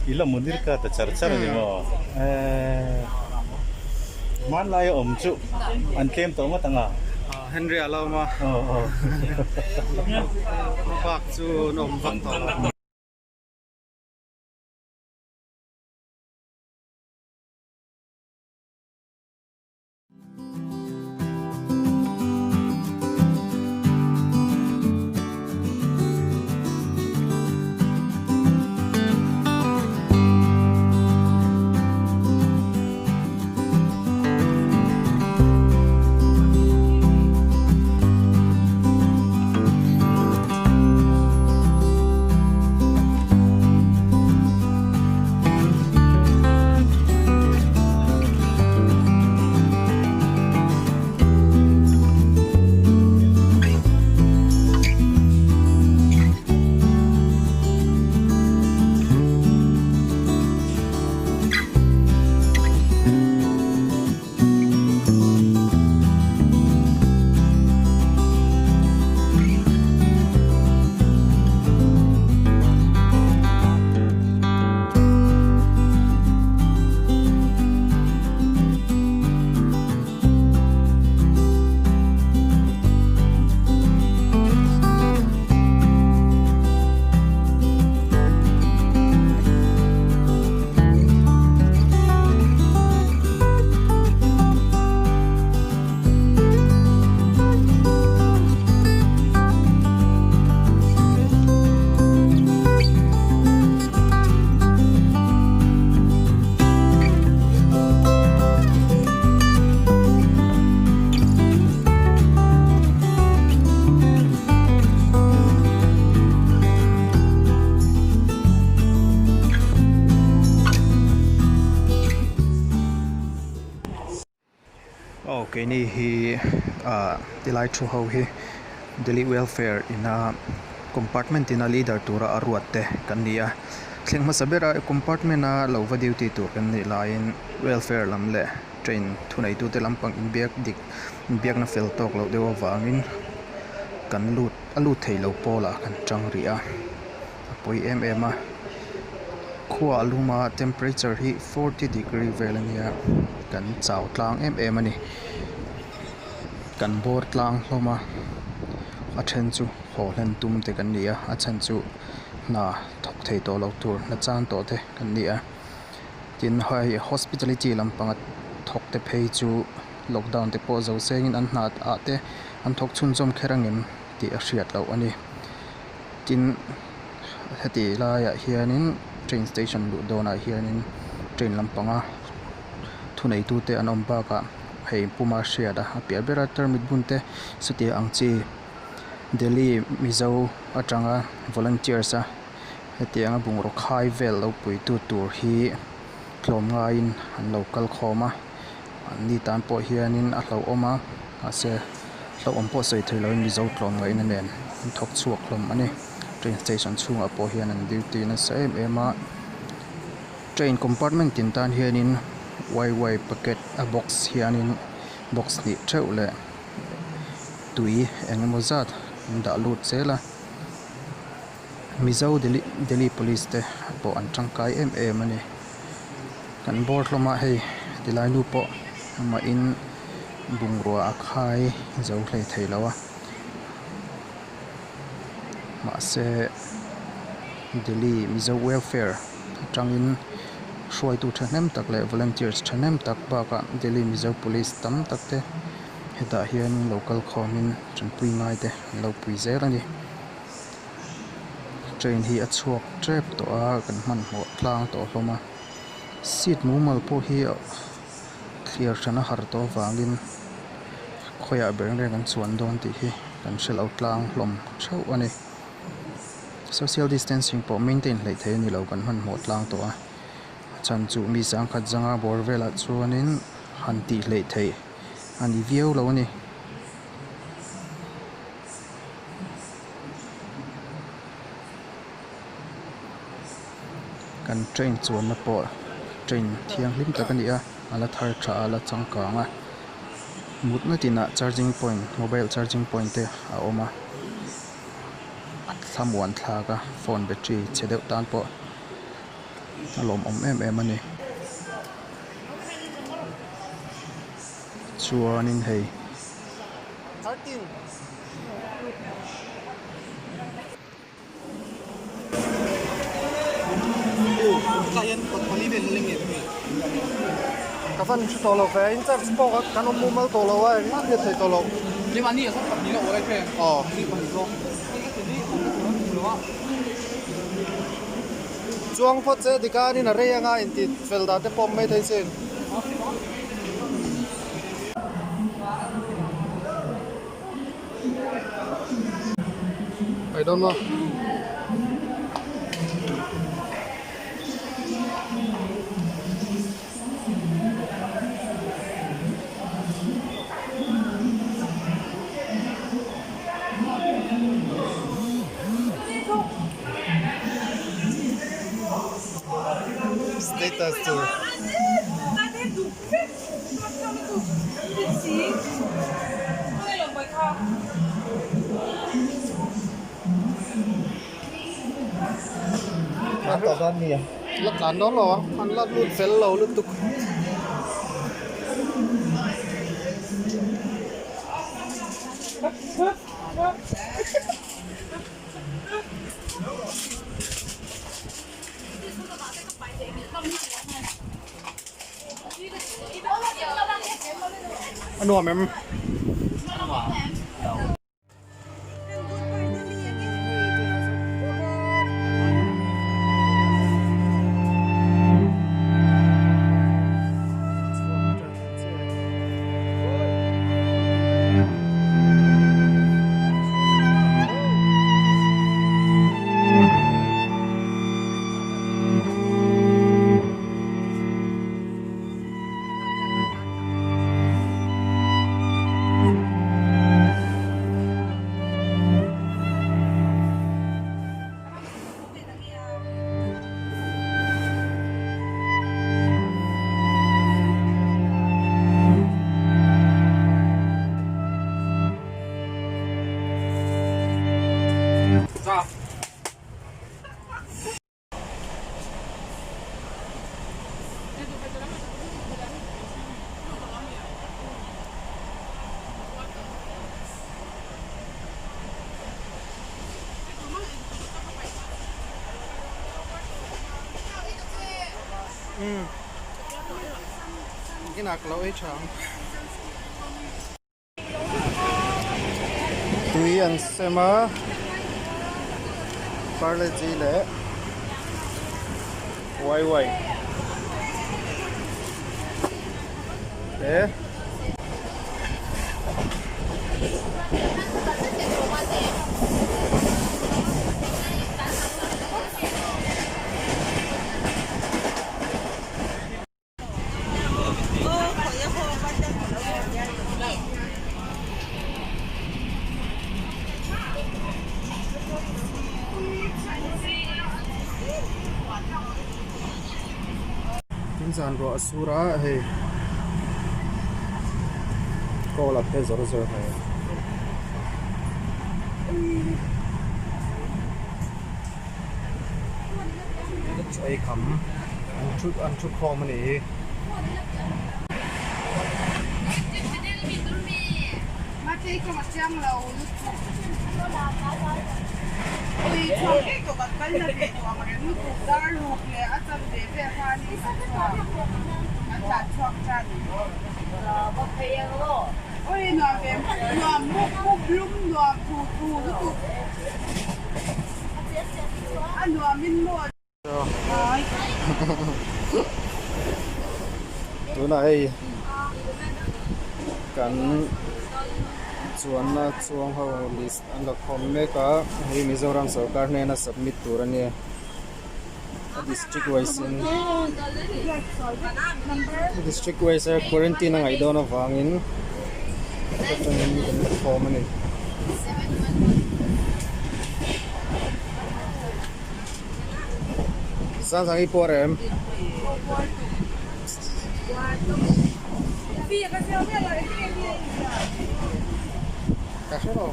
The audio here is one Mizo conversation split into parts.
I la Munirka ta char char a ni maw? Eee hmanlaia awm chu an tlem tawh ngawt ang a. Henry a lo awm a. Aw aw. Bak chu an awm vak tawh lo. Aw keini hi ah tilai thu ho hi Delhi welfare ina compartment ina leader tura a ruat te kan ni a thleng hmasa bera compartment a lo va duty tur kan nih laiin welfare lam leh train thuneitute lampang inbiak dik inbiakna fel tawk loh deuh avangin kan lut a lut thei lo pawlah kan tang rih a a pawi em em a. Khua a lum a temperature hi forty degree vel a nia kan chau tlang em em a ni kan bawr tlang hlawm a a then chu haw hlen tum te kan ni a a chhan chu hna thawk thei tawh loh tur hna chan tawh te kan ni a tin hei hospitality lampanga thawk te phei chu lockdown te pawh zo sengin an hna ah te an thawk chhunzawm kher angem tih a hriat loh a ni tin. Heti laiah hianin train station luh dawnah hianin train lampanga thuneitute an awm bakah hei puma hriat a a piah bera tarmit bun te chuti ang chi Delhi Mizo atanga volunteers a hetianga bungraw khai vel lo puitu tur hi tlawm ngaiin an lo kal khawm a anni tan pawh hianin a hlauhawm a mahse hlauhawm pawh sawi thei loin Mizo tlawm ngaihna nen an thawk chhuak hlawm a ni train station chhungah pawh hian an duty nasa em em a train compartment tin tan hianin wai wai packet a box hianin box hnih theuh leh tui eng emaw zat an dah lut zel a Mizo Delhi Delhi police te pawh an tangkai em em a ni kan bawr hlawm a hei tilai nu pawh amahin bungrua a khai zo hlei thei lo a mahse Delhi Mizo welfare atangin hruaitu thahnem tak leh volunteers thahnem tak bakah Delhi Mizo police tam tak te hetah hian lo kal khawmin tanpui ngai te an lo pui zel a ni. Train hi a chhuak tep tawh a kan hmanhmawh tlang tawh hlawm a seat mumal pawh hi thlir hran a har tawh avangin khawiah ber nge kan chuan dawn tih hi kan hre lo tlang hlawm theuh a ni social distancing pawh maintain hleih theih a ni lo kan hmanhmawh tlang tawh a a chhan chu mi sangkhat zanga bawr velah chuanin han tih hleih theih a ni viau lo a ni. Kan train chuanna pawh train thianghlim tak a ni a a la thar tha a a la changkang a mutna tinah charging point mobile charging point te a awm a a thlamuan thlak a phone battery chhe deuh tan pawh. a lawmawm em em a ni. Chuanin hei. Ka van hre tawh lo ve a incharge pawh kan awm mumal tawh lo a engmah hriat theih tawh loh. Aw. Chuang phawt che dikanin a rei anga intih fel dan te pawh awm mai thei sin. I don't know. Status tur. La tlan dawn lo ang, an la lut fel lo lutuk. A nuam em? Inah ka lo ei tha ang. Tui an sem a, Parle-G leh Wai Wai te. Tin zan ruah a sur a hei kawl a phe zawr zawr mai a. Ei kham an thu an thu khawm a nih hi. Tunah hei kan chuanna chuang ho list an la khawm mek a, hei Mizoram sorkar hnena submit tur a nia a district wise in district wise a quarantine a ngaih dawn avangin atangin kan la khawm a ni. Sang sang i puar em? Ka hre lo.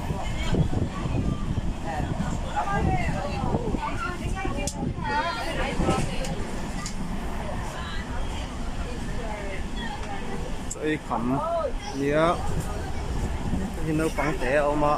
ei kham nia hei naupang te a awm a.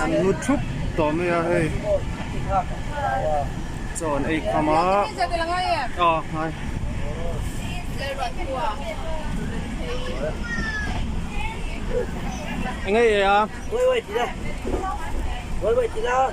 An mu thup tawh mai a hei chaw an ei kham a aw ngai. Eng nge i a? Bye bye ti rawh.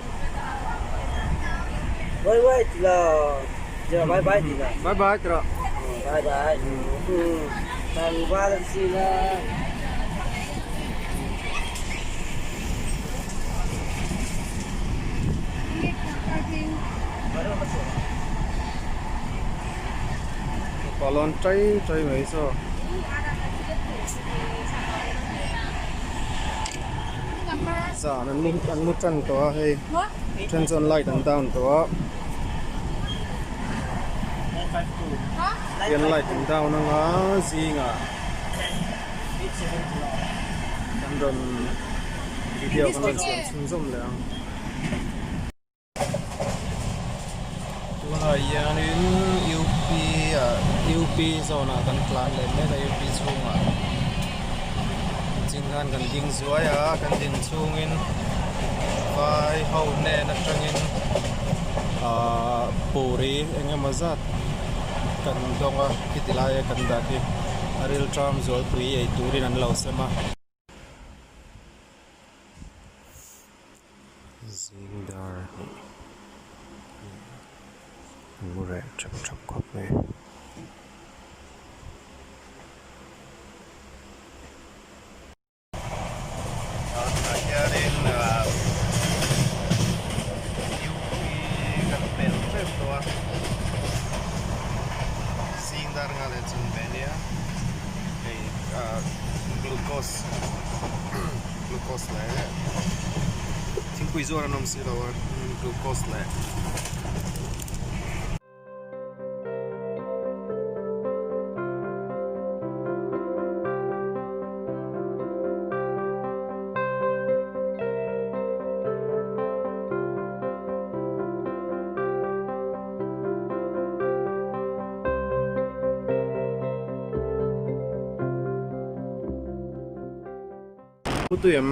Palawn tai tai mai saw. Zan an mu an mu tan tawh a hei then chuan light an down tawh a hian light an down anga zingah kan rawn video kan rawn siam chhunzawm leh ang. Tunah hianin UP ah UP zawn ah kan tlan leh mek a UP chhungah chin khan kan ding zuai a kan din chhungin vai ho hnen atangin ahh puri eng emaw zat kan dawng a khiti laia kan dah khi a rilṭam zualpui ei turin an lo sem a. Zing dar hnih an mu reh thap thap khawp mai. Tah hianin UP kan pel tep tawh a zing dar nga leh chun ve nia hei glucose glucose leh thingpui zuar an awm si lo a glucose leh. Putui em?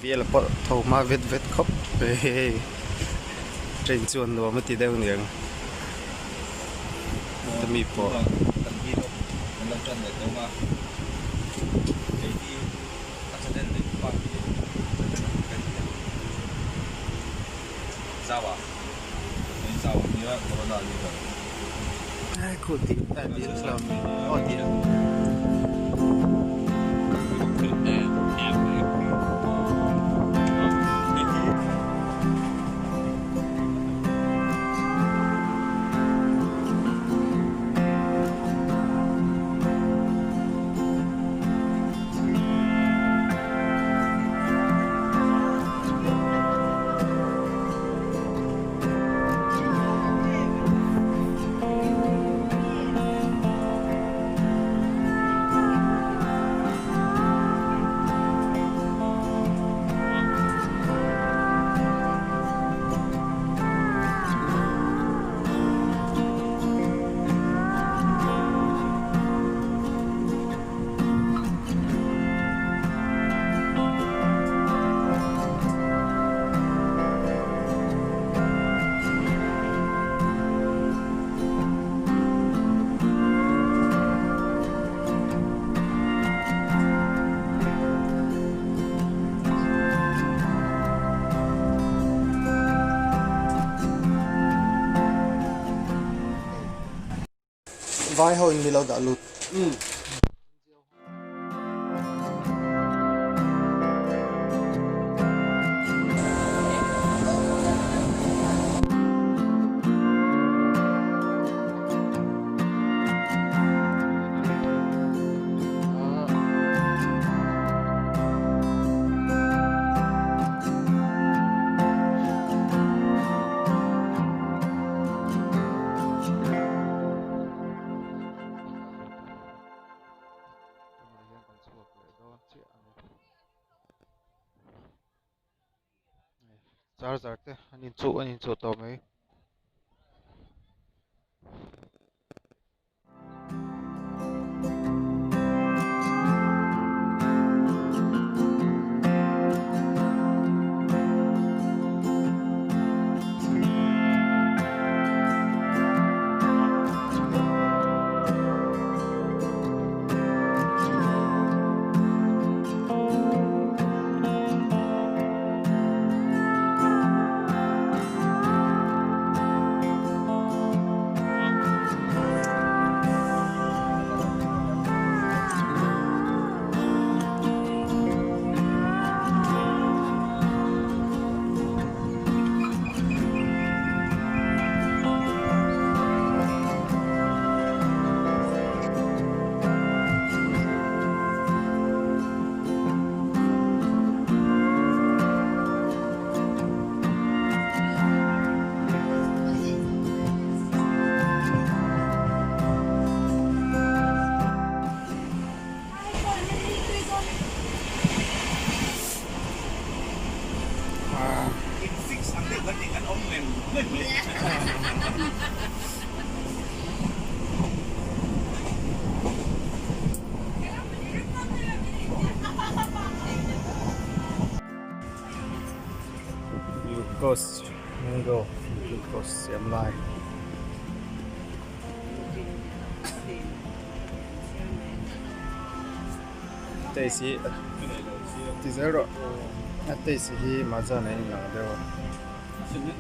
Bial pawh tho hma vet vet khawp mai hei train chuan nuam a ti deuh niang mi pawh. Vai ho in mi lo dah lut. Charger te an inchuh an inchuh tawh mai. Glucose mango glucose siam lai taste hi ti zel rawh a taste hi maza nen a inang deuh a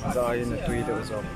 maza aiin a tui deuh zawk.